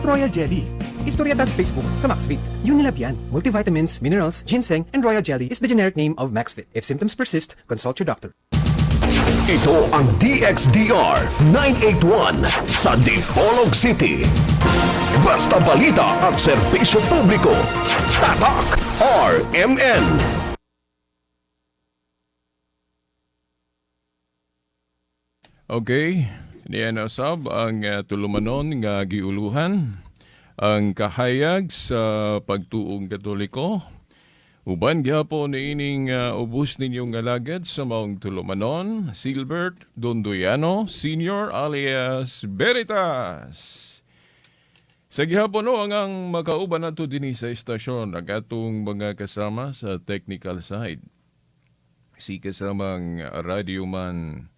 Royal Jelly. Istorya ta sa Facebook sa MaxFit. Unilab yan. Multivitamins, minerals, ginseng, and Royal Jelly is the generic name of MaxFit. If symptoms persist, consult your doctor. Ito ang DXDR 981 sa Dipolog City. Basta balita at serbisyo publiko. Tatak RMN. Okay, niya na usab ang tulumanon nga giuluhan ang kahayag sa pagtuong Katoliko. Uban gihapon niining ubos ninyong alagad sa maong tulumanon, Silbert Dondoyano Senior alias Veritas. Sa gihapon no, ang makauban nato dinhi sa istasyon ang atong mga kasama sa technical side. Si kasamang radyoman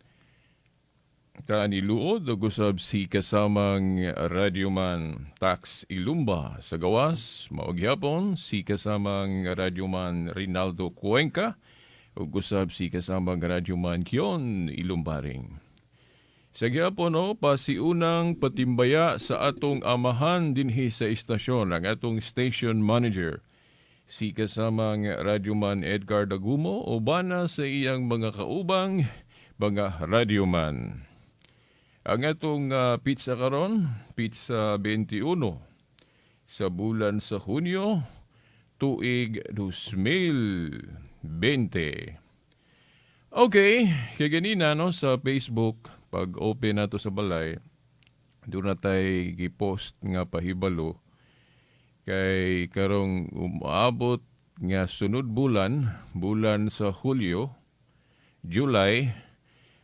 Tani Luod ug usab si kasamang radyoman Tax Ilumba sa gawas, mao gihapon si kasamang radyoman Rinaldo Cuenca ug usab si kasamang radyoman Kion Ilumbaring. Sa gihapon no, pasiunang patimbaya sa atong amahan dinhi sa istasyon ang atong station manager si kasamang radyoman Edgar Dagumo ubana sa iyang mga kaubang mga radyoman. Ang atong pizza karon, pizza 21 sa bulan sa Hunyo, tuig 2020. Okay, kay ganina no sa Facebook pag open nato sa balay, doon na tay gipost nga pahibalo kay karong umaabot nga sunod bulan, bulan sa Hulyo, July,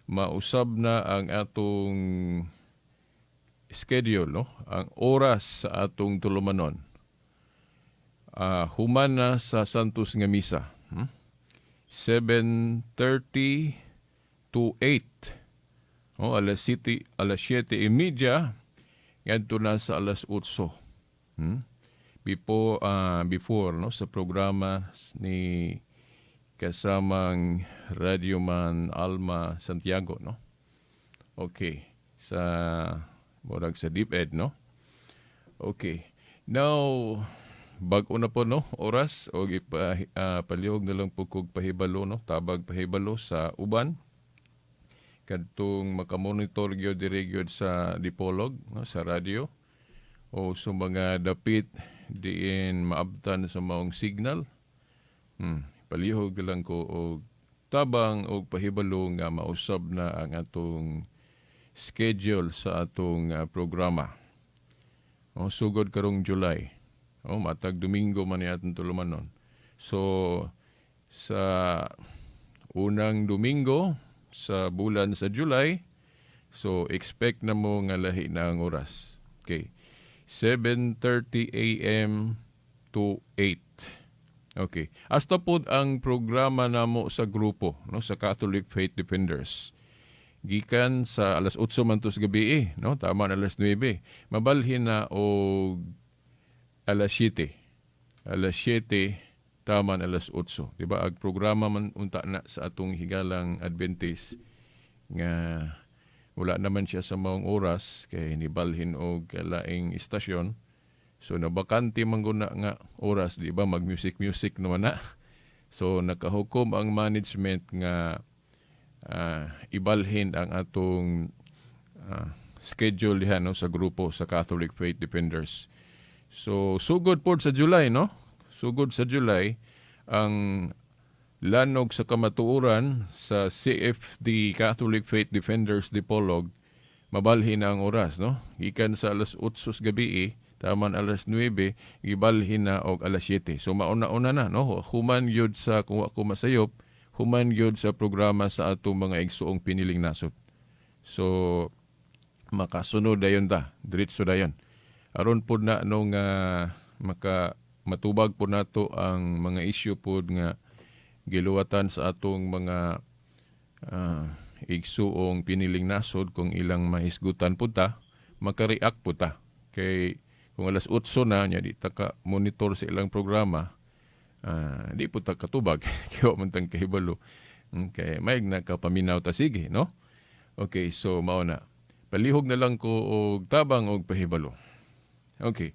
mausab na ang atong schedule, no? Ang oras sa atong tulumanon. Human na sa Santos nga misa. 7:30 to 8. Oh, alas 7, alas 7:30 ngadto na sa alas 8. Before no sa programa ni kasamang Radyoman Alma Santiago, no? Okay. Sa murag sa Deep Ed, no? Okay. Now, bag-o na po, no? Oras o palihog na lang po kog pahibalo, no? Tabag pahibalo sa uban. Kadtong makamonitor gyud diri gyud sa Dipolog, no? Sa radyo. O sa mga dapit diin maabtan sa maong signal. Palihog lang ko og tabang og pahibalo nga mausab na ang atong schedule sa atong programa. O, sugod karong July. O, matag Domingo man ni atong tulumanon. So, sa unang Domingo sa bulan sa July, so expect na mo nga lahi na ang oras. Okay. 7:30 a.m. to 8. Okay. Hasta pod ang programa namo sa grupo, no, sa Catholic Faith Defenders. Gikan sa alas 8 man to sa gabi, no, tama na alas 9. Mabalhin na og alas 7. Alas 7 tama na alas 8. Di ba? Ang programa man unta na sa atong higalang Adventist nga wala naman siya sa maong oras kay nibalhin og laing istasyon. So nabakante man guna nga oras, di ba, mag-music music naman na. So nakahukom ang management nga ibalhin ang atong schedule diha, no, sa grupo sa Catholic Faith Defenders. So sugod pod sa July, no? Sugod sa July ang lanog sa kamatuoran sa CFD Catholic Faith Defenders Dipolog, mabalhin na ang oras, no? Gikan sa alas 8 sa gabi, taman alas 9, gibalhin na og alas 7. So mauna-una na, no? Human gyud sa, kung wa ko masayop, human gyud sa programa sa atong mga igsuong piniling nasod. So makasunod dayon ta, diretso dayon. Aron pod na no nga maka matubag pod nato ang mga issue pod nga giluwatan sa atong mga igsuong piniling nasod, kung ilang mahisgutan pud ta, makareact pud ta. Kay kung alas 8 na nya di ta ka monitor sa ilang programa, di pud ta katubag. Kay wa man tang kahibalo. Okay, may nakapaminaw ta sige, no? Okay, so mao na. Palihog na lang ko og tabang og pahibalo. Okay.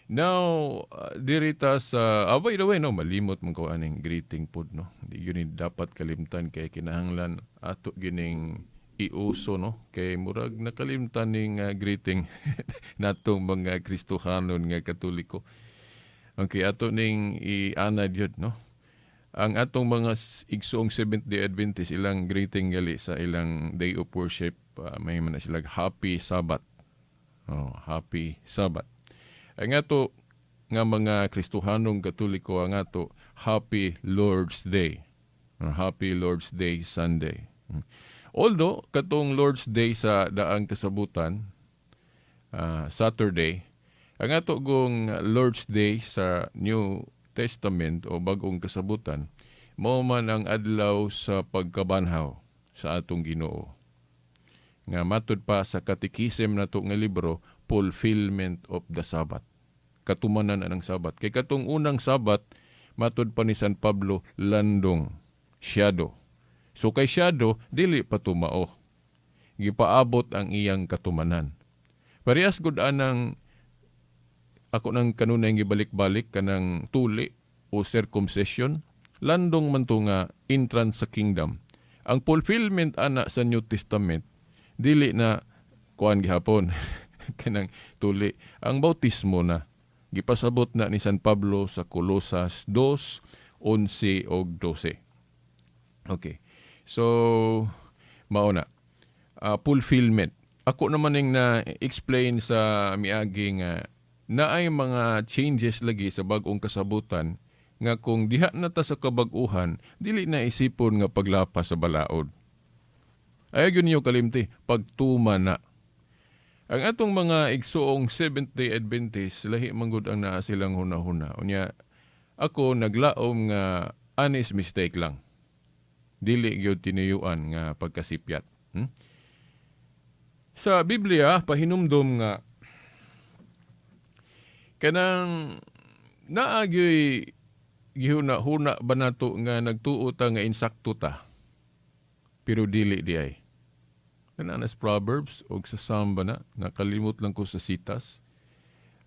Now, diri ta sa, by the way, no, malimot man ko aning greeting pod, no. Di gyud ni dapat kalimtan kay kinahanglan ato gining iuso, no, kay murag nakalimtan ning greeting natong mga Kristohanon nga Katoliko. Okay, ato ning ianad yun, no. Ang atong mga igsoong Seventh-day Adventist, ilang greeting gali sa ilang day of worship, may man na sila "Happy Sabbath." Oh, Happy Sabbath. Ang ato nga mga Kristohanong Katoliko, ang ato "Happy Lord's Day." Happy Lord's Day Sunday. Although katong Lord's Day sa daang kasabutan, Saturday, ang ato gong Lord's Day sa New Testament o Bagong Kasabutan, mao man ang adlaw sa pagkabanhaw sa atong Ginoo. Nga matud pa sa katikisem nato nga libro, fulfillment of the Sabbath. Katumanan ang Sabat. Kay katong unang Sabat, matud pa ni San Pablo, landong, shadow. So kay shadow, dili pa tumao. Gipaabot ang iyang katumanan. Parehas gud anang ako nang kanunay gibalik-balik kanang tuli o circumcision, landong man to nga entrance sa kingdom. Ang fulfillment ana sa New Testament, dili na kuan gihapon kanang tuli, ang bautismo na. Gipasabot na ni San Pablo sa Colosas 2:11 og 12. Okay. So mao na. Fulfillment. Ako naman ning na explain sa miagi nga naay mga changes lagi sa Bag-ong Kasabutan nga kung diha na ta sa kabag-uhan, dili na isipon nga paglapas sa balaod. Ayaw gyud ninyo kalimti, pagtuma na. Ang atong mga igsuong Seventh-day Adventist, lahi man gud ang naa silang huna-huna. Unya, ako naglaom nga honest mistake lang. Dili gyud tinuyuan nga pagkasipyat. Sa Biblia, pahinumdom nga kanang naagyoy gihuna-huna ba nato nga nagtuo ta nga insakto ta pero dili di ay. Kana sa Proverbs o sa Psalm ba na, nakalimot lang ko sa sitas.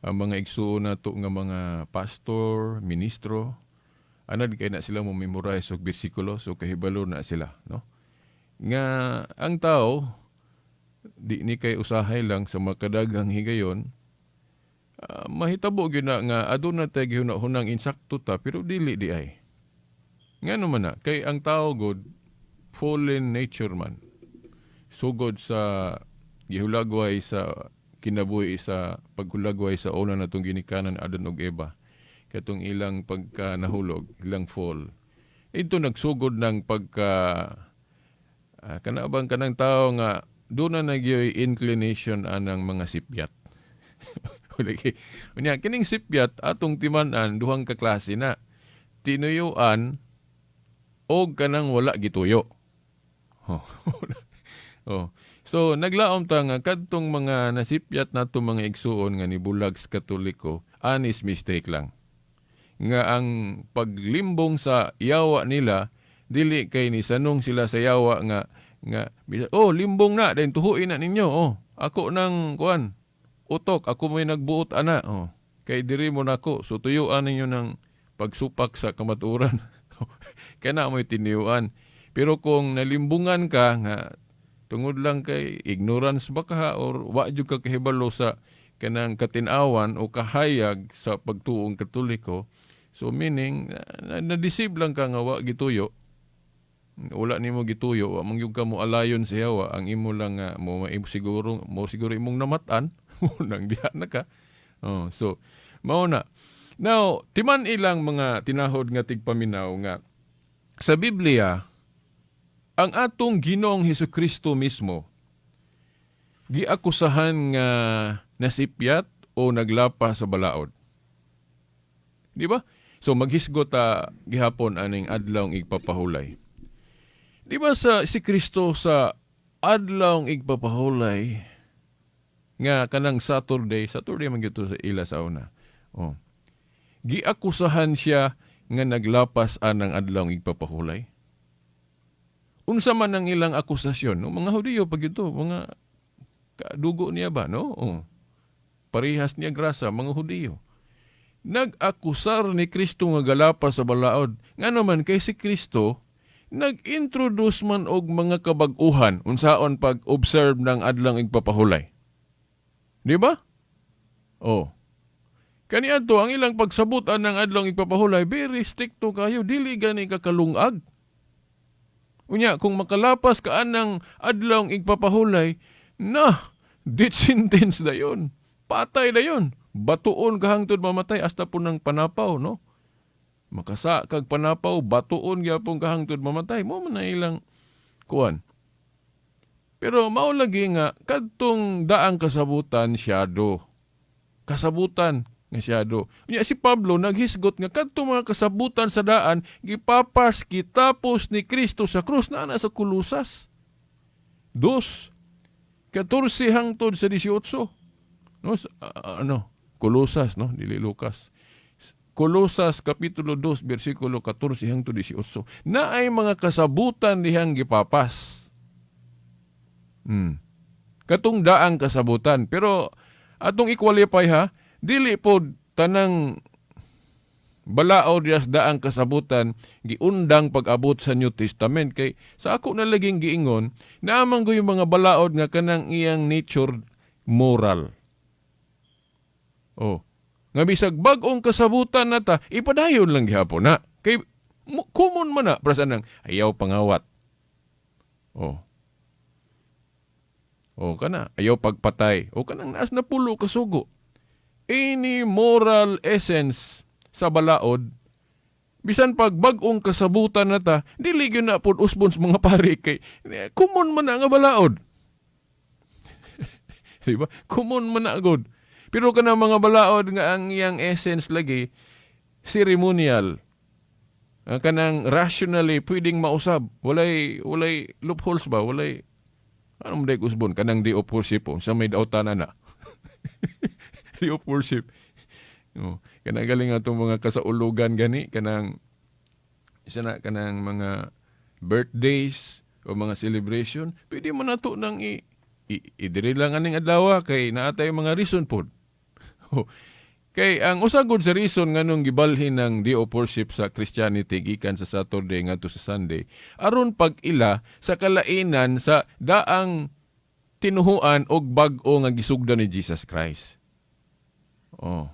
Ang mga igsuon nato nga mga pastor, ministro, anad kay na sila mo memorize og bersikulo, so kahibalo na sila, no? Nga ang tao di ni kay usahay lang sa makadaghang higayon, mahitabo gyud na nga aduna tay gihuna-hunang insakto ta pero dili di ay. Ngano man na kay ang tao god fallen nature man. Sugod sa gihulagway sa kinabuhi, sa paghulagway sa una natong ginikanan Adan ug Eva, katong ilang pagka nahulog, ilang fall. Ito nagsugod ng pagka kana bang kanang tao nga doon na nagyoy inclination anang mga sipyat. Lagi. Unya kining sipyat atong timan-an, duhang ka klase na. Tinuyuan og kanang wala gituyo. Oh. Oh. So naglaom ta nga kadtong mga nasipyat nato mga igsuon nga nibulag sa Katoliko, honest mistake lang. Nga ang paglimbong sa yawa nila dili kay ni sanong sila sa yawa nga nga bisa, "Oh, limbong na dayon, tuhuin na ninyo, oh, ako nang kuan utok, ako may nagbuot ana, oh, kay diri mo nako, so tuyuan ninyo ng pagsupak sa kamatuoran." Kana mo'y tinuyuan. Pero kung nalimbungan ka nga tungod lang kay ignorance ba ka or wa jud ka kahibalo sa kanang katin-awan o kahayag sa pagtuong Katoliko, so meaning na-deceive lang ka nga wa gituyo, wala nimo gituyo, wa man gyud ka mo alayon sa yawa, ang imo lang nga mo siguro mo siguro imong namatan mo nang diha na ka. Oh, so mao na. Now, timan ilang mga tinahod nga tigpaminaw nga sa Biblia, ang atong Ginoong Hesukristo mismo giakusahan nga nasipyat o naglapa sa balaod. Di ba? So maghisgot ta gihapon aning adlawng igpapahulay. Di ba sa si Kristo sa adlawng igpapahulay nga kanang Saturday, Saturday man gyud to sa ila sa una. Oh. Giakusahan siya nga naglapas anang adlawng igpapahulay. Unsa man ang ilang akusasyon, no? Mga Hudiyo pag ito, mga kadugo niya ba, no? Oh. Parehas niya grasa, mga Hudiyo. Nag-akusar ni Kristo nga galapas sa balaod. Ngano man kay si Kristo nag-introduce man og mga kabag-uhan unsaon pag-observe ng adlang igpapahulay. Di ba? Oh. Kaniadto ang ilang pagsabutan ng adlang igpapahulay, very stricto kayo, dili gani kakalungag. Unya, kung makalapas ka anang adlaw igpapahulay, na, death sentence na yun. Patay na yun. Batuon ka hangtod mamatay hasta po ng panapaw, no? Makasa kag panapaw, batuon gyapon ka hangtod mamatay. Mo man na ilang kuan. Pero mao lagi nga kadtong daang kasabutan syado. Kasabutan nga syado. Unya si Pablo naghisgot nga kadtong mga kasabutan sa daan gipapas kitapos ni Kristo sa krus na sa Kolosas 2:14 hangtod sa 18. No, ano, Kolosas, no, dili Lucas. Kolosas kapitulo 2 bersikulo 14 hangtod 18. Naay mga kasabutan dihang gipapas. Katong daang kasabutan. Pero atong i-qualify ha, dili po tanang balaod dias daang kasabutan giundang pag-abot sa New Testament, kay sa ako na laging giingon naamang ko yung mga balaod nga kanang iyang nature moral. Oh. Nga bisag bag-ong kasabutan na ta, ipadayon lang gihapon na. Kay common man na para sa nang ayaw pangawat. Oh. O kana, ayaw pagpatay. O kanang naas na pulo kasugo. Any moral essence sa balaod, bisan pag bag-ong kasabutan na ta, dili gyud na pod usbon sa mga pari kay common man na nga balaod. Di ba? Common man na gud. Pero kana mga balaod nga ang iyang essence lagi ceremonial. Ang kanang rationally pwedeng mausab, walay loopholes ba, walay ano mo day usbon kanang day of worship oh, sa may dautan na. Day of worship. Oh, kanang galing atong mga kasaulugan gani, kanang isa na kanang mga birthdays o mga celebration, pwede mo na to nang idiri lang aning adlaw kay naa tay mga reason pod. Oh. Kay ang usa gud sa reason nganong gibalhin ng day of worship sa Christianity gikan sa Saturday ngadto sa Sunday, aron pag-ila sa kalainan sa daang tinuhuan og bag-o nga gisugdan ni Jesus Christ. Oh.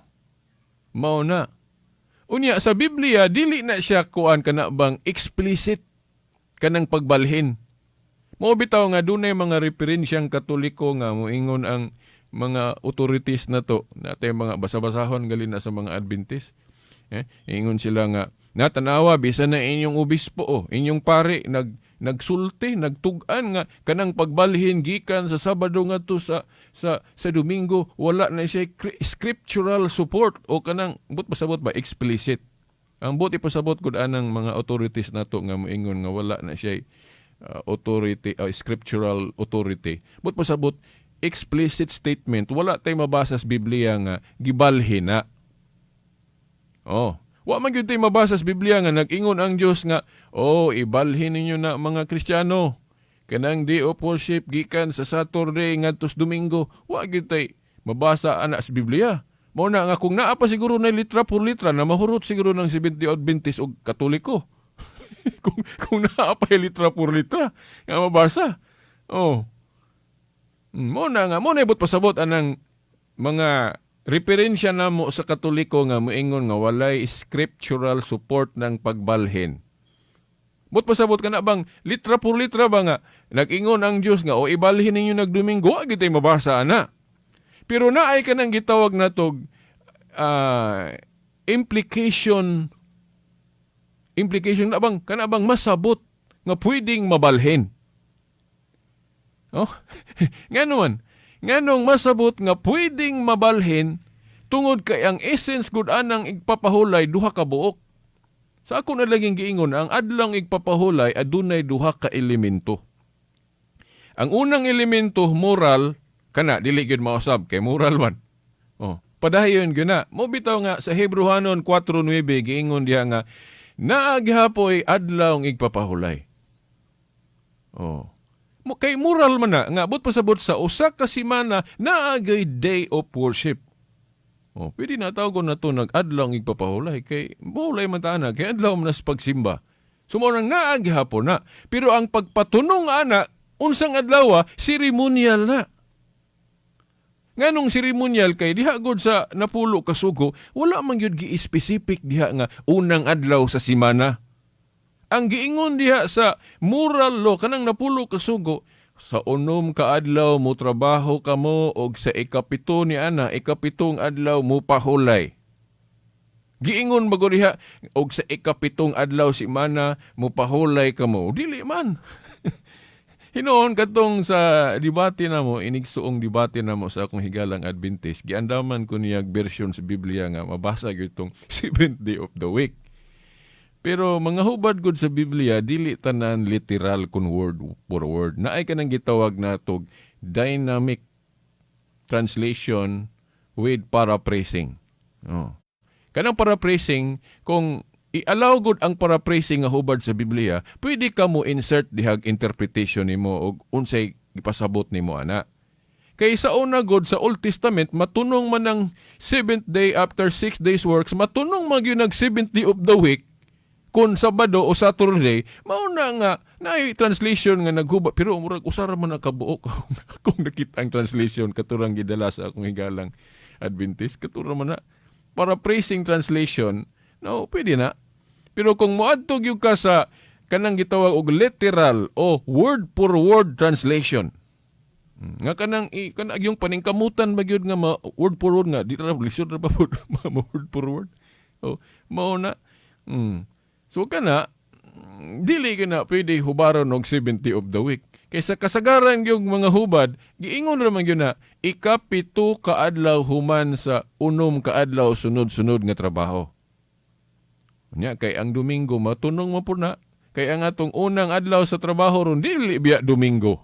Mao na. Unya sa Biblia dili na siya kuan kana bang explicit kanang pagbalhin. Mao bitaw nga dunay mga referensyang Katoliko nga moingon ang mga authorities na to, natay mga basa-basahon gali na sa mga Adventist. Eh, ingon sila nga natanawa bisan na inyong obispo o inyong pare nagsulti, nagtug-an nga kanang pagbalhin gikan sa Sabado ngadto sa Domingo wala na siya scriptural support o kanang but pasabot ba explicit. Ang buot ipasabot gud anang mga authorities nato nga moingon nga wala na siya authority, scriptural authority. But pasabot explicit statement, wala tay mabasa sa Biblia nga gibalhin na. Oh, wa man gyud tay mabasa sa Biblia nga nag-ingon ang Dios nga, "Oh, ibalhin ninyo na mga Kristiyano kanang day of worship gikan sa Saturday ngadto sa Domingo." Wa gyud tay mabasa ana sa Biblia. Mao na nga kung naa pa siguro na litra por litra na mahurot siguro ng Seventh Adventist og Katoliko. Kung naa pa litra por litra nga mabasa. Oh. Mo na nga mo na ibot pasabot anang mga referensya namo sa Katoliko nga moingon nga walay scriptural support ng pagbalhin. But pasabot ka na bang litra por litra ba nga nag-ingon ang Dios nga, "O, ibalhin ninyo nagdomingo," wa gyud tay mabasa ana. Pero naay kanang gitawag natog implication, implication na bang kana bang masabot nga pwedeng mabalhin. Oh, ngano man? Nganong masabot nga pwedeng mabalhin? Tungod kay ang essence gud anang igpapahulay duha ka buok. Sa ako na laging giingon, ang adlang igpapahulay adunay duha ka elemento. Ang unang elemento moral, kana dili gyud mausab kay moral man. Oh, padayon gyud na. Mo bitaw nga sa Hebreohanon 4:9 giingon diha nga naa gihapoy adlaw igpapahulay. Oh. Mo kay moral man na nga but pasabot sa usa ka semana naagay day of worship. Oh, pwede na tawgon na to nag-adlaw ang igpapahulay kay mahulay man ta ana kay adlaw man nas pagsimba. So mao nang naa gihapon na. Pero ang pagpatunong ana unsang adlaw, ceremonial na. Nganong ceremonial? Kay diha gud sa napulo ka sugo, wala man gyud gi-specific diha nga unang adlaw sa simana. Ang giingon diha sa moral law, kanang napulo ka sugo, sa 6 ka adlaw mo trabaho kamo og sa ikapito ni ana, ikapitong adlaw mo pahulay. Giingon ba diha og sa ikapitong adlaw simana mo pahulay kamo? Dili man. Hinuon katong sa debate namo, inigsuong debate namo sa akong higalang Adventist, giandaman ko niya version sa Biblia nga mabasa gyud tong seventh day of the week. Pero mga hubad gud sa Biblia, dili tanan literal kun word for word. Naay kanang gitawag natog dynamic translation with paraphrasing. Oh. Kanang paraphrasing, kung i-allow gud ang paraphrasing nga hubad sa Biblia, pwede ka mo insert dihag interpretation nimo og unsay gipasabot nimo ana. Kay sa una gud sa Old Testament, matunong man ang seventh day after 6 days works, matunong man gyud nag seventh day of the week kung Sabado o Saturday, mao na nga naay translation nga naghuba, pero murag usa ra man ang kabuok kung nakita ang translation katurang gidala sa akong higalang Adventist, katura man na paraphrasing translation, no, pwede na. Pero kung moadto gyud ka sa kanang gitawag og literal o word for word translation, nga kanang kanang yung paningkamutan ba gyud nga ma, word for word nga di ra lisod ra pa pud ma word for word. Oh, mao na. So kana dili ka na pwede hubaron og 70 of the week. Kay sa kasagaran yung mga hubad, giingon ra man gyud na ikapito ka adlaw human sa 6 ka adlaw sunod-sunod nga trabaho. Nya kay ang Domingo matunong man pud na, kay ang atong unang adlaw sa trabaho ron dili biya Domingo.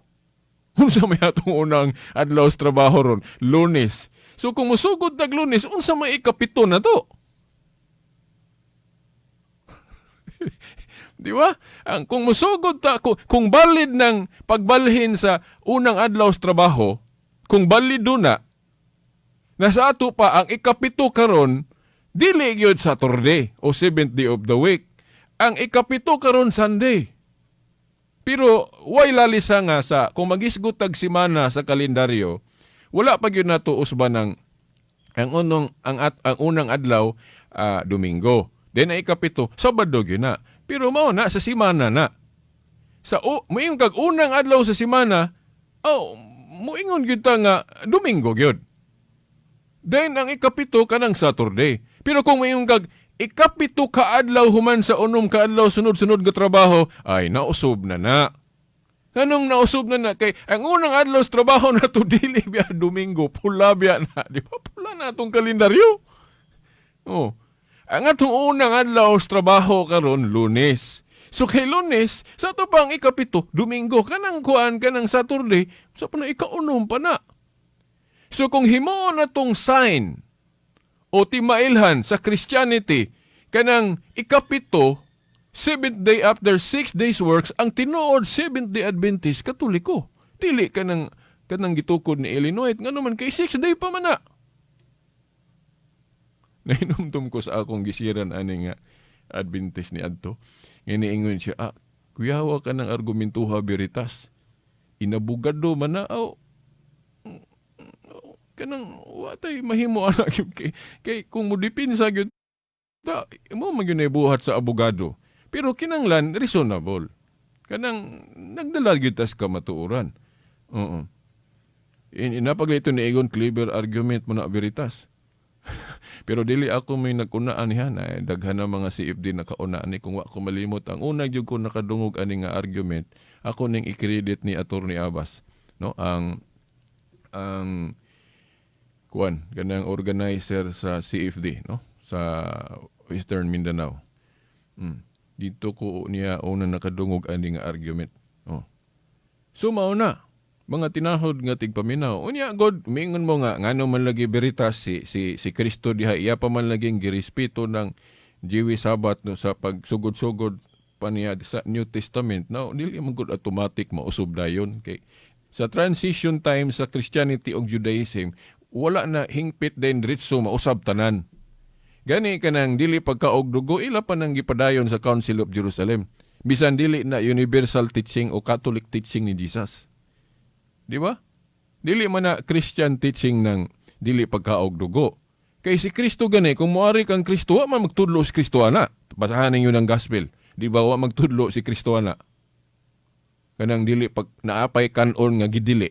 Unsa may atong unang adlaw sa trabaho ron? Lunes. So kung musugod tag Lunes, unsa may ikapito na to? Di ba? Ang kung musugod ta kung valid ng pagbalhin sa unang adlaw sa trabaho, kung balido na, nasa ato pa ang ikapito karon dili gyud Saturday o seventh day of the week. Ang ikapito karon Sunday. Pero way lalisa nga sa kung magisgot tag simana sa kalendaryo, wala pa gyud nato usba ng ang unong ang at, ang unang adlaw Domingo. Then ang ikapito Sabado gyud na. Pero mao na sa simana na. Sa o, moingon kag unang adlaw sa simana, oh, moingon gyud ta nga Domingo gyud. Then ang ikapito kanang Saturday. Pero kung moingon kag ikapito ka adlaw human sa 6 ka adlaw sunod-sunod nga trabaho, ay nausob na na. Anong nausob na na? Kay ang unang adlaw sa trabaho na to dili biya Domingo, pula biya na. Di ba? Pula na atong kalendaryo. Oh. Ang atong unang adlaw sa trabaho karon Lunes. So kay Lunes, sa ato pang ikapito, Domingo, kanang kuan, kanang Saturday, sa pa na ikaunom pa na. So kung himuon na tong sign o timailhan sa Christianity, kanang ikapito, seventh day after 6 days works, ang tinuod Seventh Day Adventist, Katoliko. Dili kanang gitukod ni Illinois, ngano man kay 6 day pa man na. Nahinumdum ko sa akong gisiran ani nga Adventist ni adto. Nga niingon siya, "Ah, kuyawa ka ng argumentuha Veritas. Inabugado man na, aw, kanang watay mahimo ana gyud kay kung mo dipinsa gyud ta mo man gyud buhat sa abogado, pero kinanglan reasonable, kanang nagdala gyud tas kamatuoran." Oo, inapaglito ni Egon clever argument mo na Veritas, pero dili ako may nag-unaan niya na daghan na mga CFD nakauna ani. Kung wa ko malimot, ang una gyud ko nakadungog ani nga argument, ako ning i-credit ni Attorney Abbas, no, ang kuan kanang organizer sa CFD, no, sa Western Mindanao. Dito ko niya una nakadungog ani nga argument. Oh. So mao na mga tinahod nga tigpaminaw. Unya god mingon mo nga ngano man lagi Veritas si Kristo diha iya pa man laging girespeto ng Jewish Sabbath, no, sa pagsugod-sugod pa niya sa New Testament. No, dili man gud automatic mausob dayon kay sa transition time sa Christianity ug Judaism. Wala na hingpit din diretso mausab tanan. Gani kanang dili pagkaog dugo, ila pa nang gipadayon sa Council of Jerusalem. Bisan dili na universal teaching o Catholic teaching ni Jesus. Di ba? Dili man na Christian teaching ng dili pagkaog dugo. Kay si Kristo gani, kung moari kang Kristo, wa man magtudlo si Kristo ana. Basahan ninyo ng gospel. Di ba wa magtudlo si Kristo ana? Kanang dili pag naapay kanon nga gidili.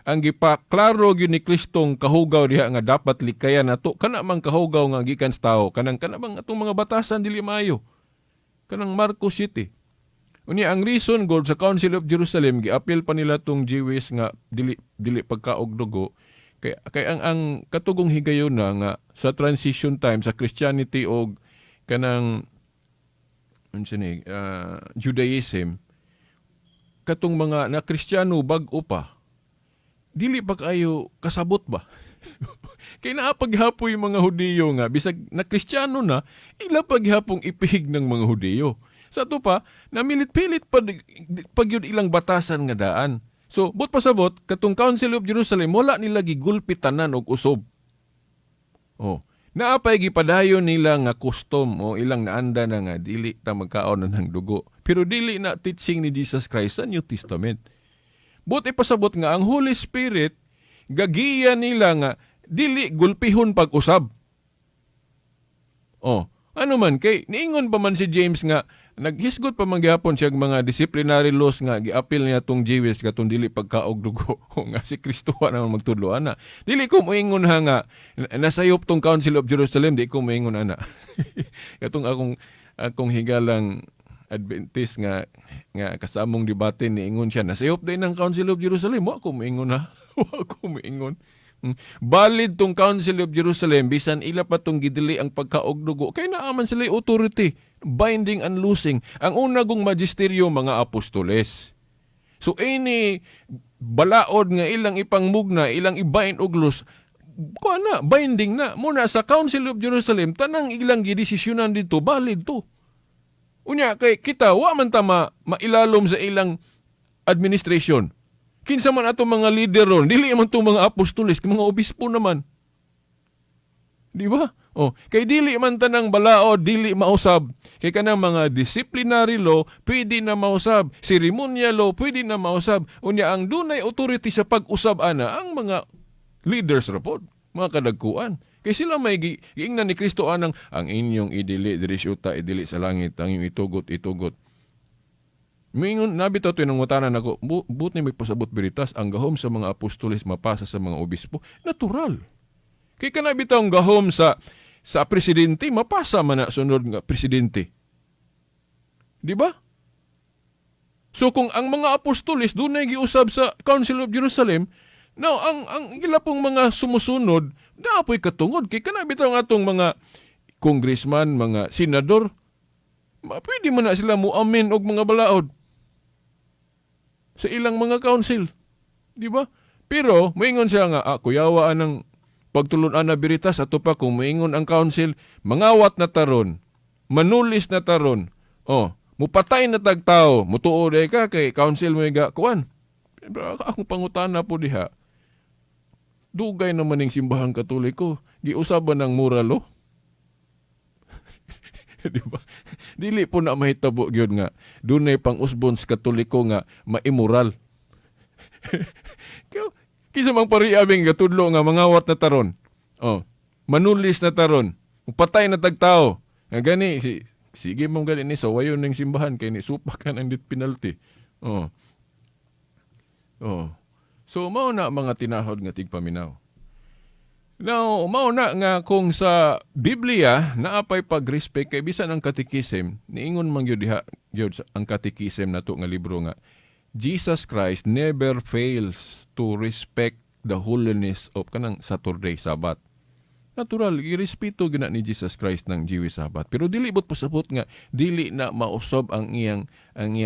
Ang gipaklaro gyud ni Kristong kahugaw diha nga dapat likayan nato, kana mang kahugaw nga gikan sa tao, kanang kana bang atong mga batasan dili maayo. Kanang Marcos 7. Unya, ang reason god sa Council of Jerusalem, giapil pa nila tong Jewish nga dili dili pagkaog dugo, kay ang katugong higayon na nga sa transition time sa Christianity og kanang unsa ni Judaism, katong mga na Kristiyano bag-o pa, dili pa kayo kasabot ba, kay naa paghapoy mga Hudiyo nga bisag na Kristiyano na, ila paghapong ipihig ng mga Hudiyo. Sa ato pa namilit-pilit pa pag yun ilang batasan nga daan. So but pasabot, katong Council of Jerusalem, wala nila gigulpi tanan og usob. Oh, naapay gipadayon nila nga custom o ilang naanda na nga dili ta magkaon na ng dugo. Pero dili na teaching ni Jesus Christ sa New Testament. But ipasabot nga ang Holy Spirit gagiya nila nga dili gulpihon pag-usab. Oh, ano man kay niingon pa man si James nga naghisgot pa man gihapon siya mga disciplinary laws nga giapil niya tong Jewish katong dili pagkaog dugo nga si Kristo na magtudlo ana. Dili ko moingon ha nga nasayop tong Council of Jerusalem, di ko moingon ana. Katong akong higalang Adventist nga kasamong debate, niingon siya nasayop din ng Council of Jerusalem. Wa ko moingon ha. Wa ko moingon. Valid tong Council of Jerusalem bisan ila pa tong gidili ang pagkaog dugo kay naa man sila authority, binding and loosing. Ang una gong magisteryo, mga apostoles. So any balaod nga ilang ipangmugna, ilang i-bind og loose, kuha na, binding na. Muna sa Council of Jerusalem, tanang ilang gidesisyonan dito, valid to. Unya kay kita wa man ta mailalom sa ilang administration. Kinsa man ato mga leader ron, dili man to mga apostoles, mga obispo naman. Di ba? Oh, kay dili man tanang balaod dili mausab. Kay kanang mga disciplinary law pwede na mausab, ceremonial law pwede na mausab. Unya ang dunay authority sa pag-usab ana ang mga leaders ra pod, mga kadagkuan. Kay sila may giingnan ni Kristo anang ang inyong idili diri sa yuta, idili sa langit, ang inyong itugot, itugot. Mingon nabi to tinungutanan ako, but ni may pasabot beritas ang gahom sa mga apostoles mapasa sa mga obispo. Natural. Kay kana bitaw ang gahom sa presidente mapasa man na sunod nga presidente. Di ba? So kung ang mga apostoles dunay giusab sa Council of Jerusalem, now ang ila pong mga sumusunod naa poy katungod, kay kana bitaw ang atong mga congressman, mga senador, pwede man na sila muamin og mga balaod sa ilang mga council. Di ba? Pero moingon siya nga, kuyawa anang pagtulun-an na beritas ato pa kung moingon ang council, mangawat na taron, manulis na taron, oh, mupatay na tagtao, mutuo day ka kay council mo ga kuan. Pero akong pangutana po diha, dugay naman ning Simbahang Katoliko, giusaban ng moral law. Di ba? Dili po na mahitabo gyud nga dunay pang-usbon sa Katoliko nga maimoral. Kinsa mang pariabing gatudlo nga mangawat na taron. Oh, manulis na taron. Patay na tagtao. Nga gani sige mo gani ni sawayon ning simbahan kay ni supak ka ng death penalty. Oh. Oh. So mao na mga tinahod nga tigpaminaw. Now, mao na nga kung sa Biblia naapay pag-respect kay bisan ang catechism, niingon man gyud diha gyud ang catechism nato nga libro nga Jesus Christ never fails to respect the holiness of kanang Saturday, Sabbath. Natural, girespeto gina ni Jesus Christ ng Jewish Sabbath. Pero dili bot pasabot nga dili na mausab ang iyang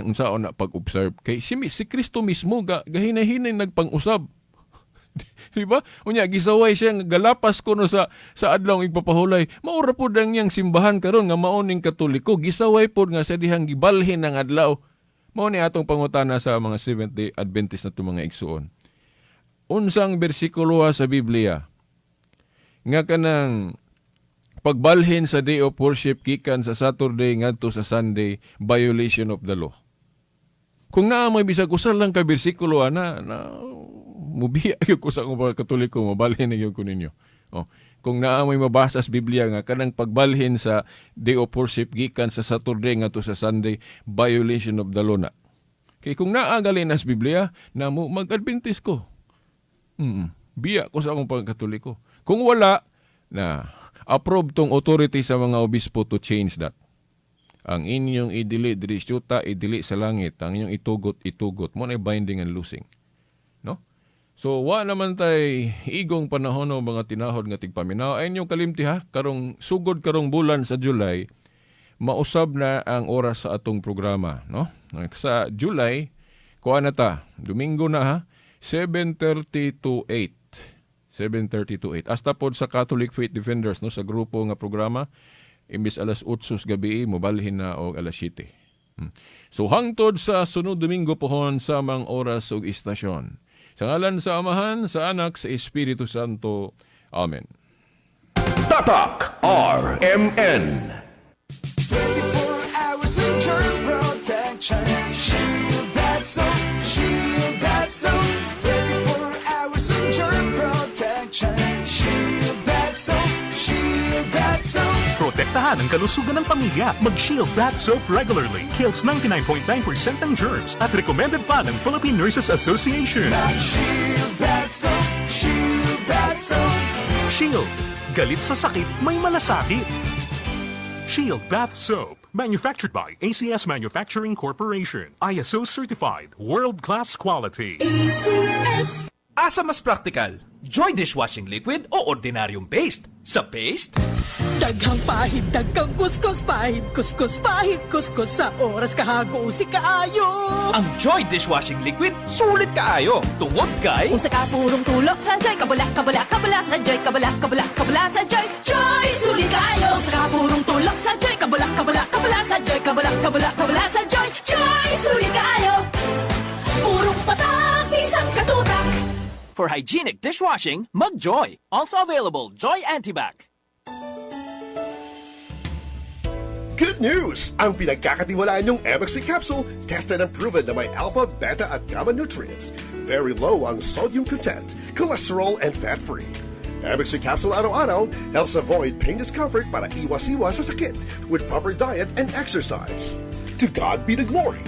unsaon na pag-observe. Kay si Kristo mismo ga gahinay-hinay nagpang-usab. Di ba? Unya gisaway siya nga galapas ko no sa adlaw igpapahulay. Maura pod ang iyang simbahan karon nga mao ning Katoliko. Gisaway pod nga sa dihang gibalhin ang adlaw. Mao ni atong pangutana sa mga Seventh-day Adventist na mga igsuon. Unsang bersikulo sa Biblia Nga kanang pagbalhin sa day of worship gikan sa Saturday ngadto sa Sunday, violation of the law. Kung naa may bisag usa lang ka bersikulo ana na, mubiya gyud ko sa akong pagkatoliko, mabalhin na gyud ko ninyo. Oh, kung naa may mabasa sa Biblia nga kanang pagbalhin sa day of worship gikan sa Saturday ngadto sa Sunday, violation of the law na. Kay kung naa gali na sa Biblia, na mo mag-Adventist ko. Biya ko sa akong pagkatoliko. Kung wala, na approve tong authority sa mga obispo to change that. Ang inyong idili diri sa yuta, idili sa langit. Ang inyong itugot, itugot. Mao na binding and loosing. No? So, wa naman tay igong panahon o mga tinahod nga tigpaminaw. Ay inyong kalimti ha, karong sugod karong bulan sa July, mausab na ang oras sa atong programa, no? Sa July, kuha na ta, Domingo na ha, 7:30 to 8. 7:30 to 8. Hasta pod sa Catholic Faith Defenders, no, sa grupo nga programa, imbis alas 8 sa gabi, mobalhin na og alas 7. So hangtod sa sunod Domingo pohon sa mang oras ug istasyon. Sa ngalan sa Amahan, sa Anak, sa Espiritu Santo. Amen. Tatak RMN. 24 hours in germ protection. Shield Bath Soap, Shield Bath Soap. 24 hours in germ protection. Shield Bath Soap, Shield Bath Soap. Protektahan ang kalusugan ng pamilya. Mag-Shield Bath Soap regularly. Kills 99.9% ng germs at recommended pa ng Philippine Nurses Association. Shield Bath Soap, Shield Bath Soap. Shield. Galit sa sakit, may malasakit. Shield Bath Soap. Manufactured by ACS Manufacturing Corporation. ISO certified. World-class quality. ACS. Asa mas practical? Joy dishwashing liquid o ordinaryong paste? Sa paste? Daghang pahid, daghang kuskus, pahid, kuskus, pahid, kuskus sa oras kahago si kaayo. Ang Joy dishwashing liquid, sulit kaayo. Tungod kay Usa ka purong tulok sa Joy, kabula, kabula, kabula sa Joy, kabula, kabula, kabula sa Joy, Joy, suli kaayo. Usa ka purong tulok sa Joy, kabula, kabula, kabula sa Joy, kabula, kabula, kabula sa Joy, Joy, suli kaayo. Purong patak, bisang katutak. For hygienic dishwashing, mag-Joy. Also available, Joy Antibac. Good news! Ang pinagkakatiwalaan niyong MXC capsule, tested and proven na may alpha, beta at gamma nutrients. Very low ang sodium content, cholesterol and fat-free. MXC capsule araw-araw helps avoid pain discomfort para iwas-iwas sa sakit with proper diet and exercise. To God be the glory.